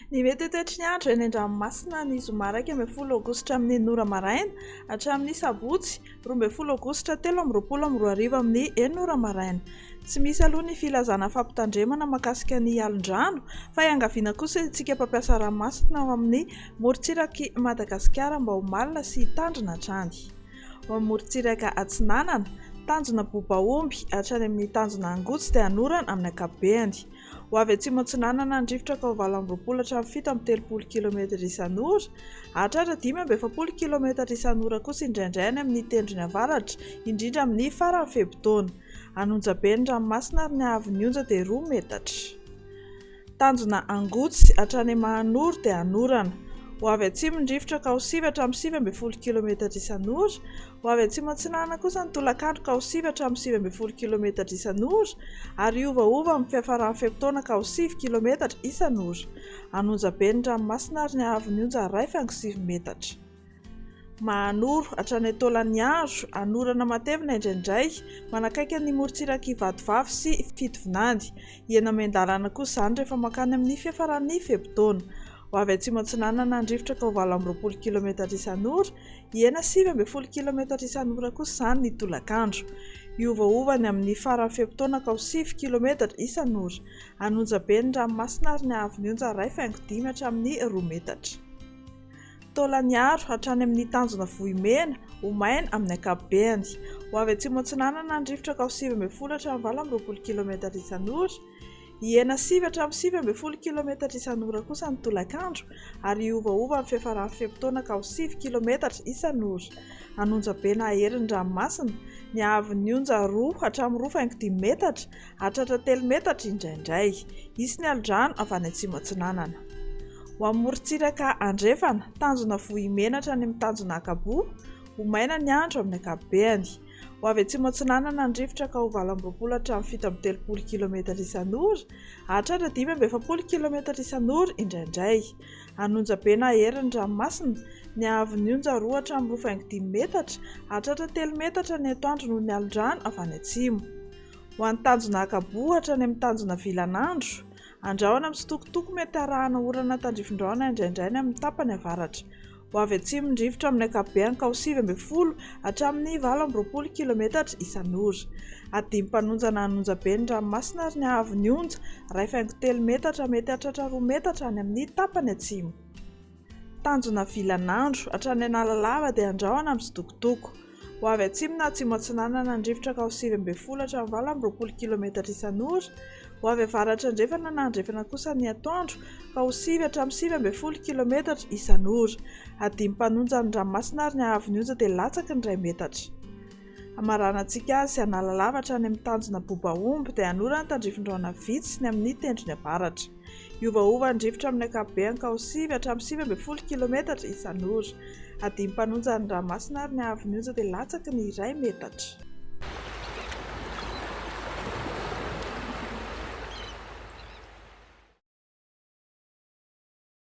Ny mety ho toetry ny andro eny an-dranomasina ny zoma 11 aogositra amin'ny enina ora maraina hatramin'ny sabotsy 12 aogositra 2023 amin'ny enina ora maraina. Tsy misy aloha ny filazana fampitandremana mahakasika ny alon-drano fa iangaviana kosa isika mpampiasa ranomasina ao amin'ny morontsirak'i Madagasikara mba ho malina sy hitandrina hatrany. Ao amin'ny morontsiraka atsinanana, tanjona Bobaomby hatrany amin'ny tanjona Angotsy dia hanorana amin'ny ankapobeny. Ho avy atsimo atsinanana ny rivotra ka ho 28 hatramin'ny 37 kilometatra isan'ora, hahatratra 45 kilometatra isan'ora kosa indraindray any amin'ny tendrony avaratra, indrindra amin'ny faran'ny fe-potoana. Hanonja be ny ranomasina ary ny haavon'ny onja dia 2 metatra. Tanjona Angotsy hatrany Mahanoro dia hanorana. Ho avy atsimo ny rivotra ka ho 9 hatramin'ny 19 kilometatra isan'ora, Ho avy atsimo atsinanana kosa ny tolakandro ka ho 9 hatramin'ny 19 kilometatra isan'ora ary hiovaova amin'ny fiafaran'ny fe-potoana ka ho 9 kilometatra isan'ora. Hanonja be ny ranomasina ary ny haavon'ny onja 1,9 metatra. Mahanoro, hatrany Taolagnaro, hanorana matevina indraindray, manakaiky ny morontsirak'i Vatovavy sy Fitovinany. Hihena miandalana kosa izany rehefa mankany amin'ny fiafaran'ny fe-potoana. Ho avy atsimo atsinanana ny rivotra ka ho 28 kilometatra isan'ora, Hihena 19 kilometatra isan'ora kosa izany ny tolakandro. Hiovaova ny amin'ny faran'ny fe-potoana ka ho 9 kilometatra isan'ora. Hanonja be ny ranomasina ary ny haavon'ny onja 1,5 hatramin'ny 2 metatra. Taolagnaro, hatrany amin'ny tanjona Vohimena, ho maina amin'ny ankapobeny. Ho avy atsimo atsinanana ny rivotra ka ho 19 hatramin'ny 28 kilometatra isan'ora. Hihena 9 hatramin'ny 19 kilometatra isan'ora kosa ny tolakandro ary hiovaova amin'ny fiafaran'ny fe-potoana ka ho 9 kilometatra isan'ora. Hanonja be na hahery ny ranomasina, ny haavon'ny onja 2 hatramin'ny 2,5 metatra, hahatratra 3 metatra indraindray. Hisy ny alodrano avy any atsimo atsinanana. Ho amin'ny morontsiraka andrefana, tanjona Vohimena hatrany amin'ny tanjona Ankaboa, ho maina ny andro amin'ny ankapobeny. Ho avy atsimo atsinanana ny rivotra ka ho 28 hatramin'ny 37 kilometatra isan'ora, hahatratra 45 kilometatra isan'ora indraindray. Hanonja be na hahery ny ranomasina, ny haavon'ny onja 2 hatramin'ny 2,5 metatra, hahatratra 3 metatra ny atoandro noho ny alon-drano avy any atsimo. Ho an'ny tanjona Ankaboa hatrany amin'ny tanjona Vilanandro, andrahona mitsitokotoko mety harahana orana tandrifin-drahona indraindray ny amin'ny tapany avaratra. Ho avy atsimo ny rivotra amin'ny ankapobeny ka ho 19 hatramin'ny 28 kilometatra isan'ora. Adim-panonjana hanonja be ny ranomasina ary ny haavon'ny onja, 1,3 metatra mety hahatratra 2 metatra any amin'ny tapany atsimo. Tanjona vilan'andro, hatrany Analalava dia andrahona mitsitokotoko. Ho avy atsimo na atsimo atsinanana ny rivotra ka ho 19 hatramin'ny 28 kilometatra isan'ora. Ho avy avaratra andrefana na andrefana kosa ny atoandro ka ho 9 hatramin'ny 19 kilometatra isan'ora. Adim-panonja ny ranomasina ary ny haavon'ny onja dia latsaky ny iray metatra. Hamaranantsika azy Analalava hatrany amin'ny tanjona Bobaomby dia hanorana tandrifin-drahona vitsy ny amin'ny tendrony avaratra. Hiovaova ny rivotra amin'ny ankapobeny ka ho 9 hatramin'ny 19 kilometatra isan'ora. Adim-panonja ny ranomasina ary ny haavon'ny onja dia latsaky ny iray metatra.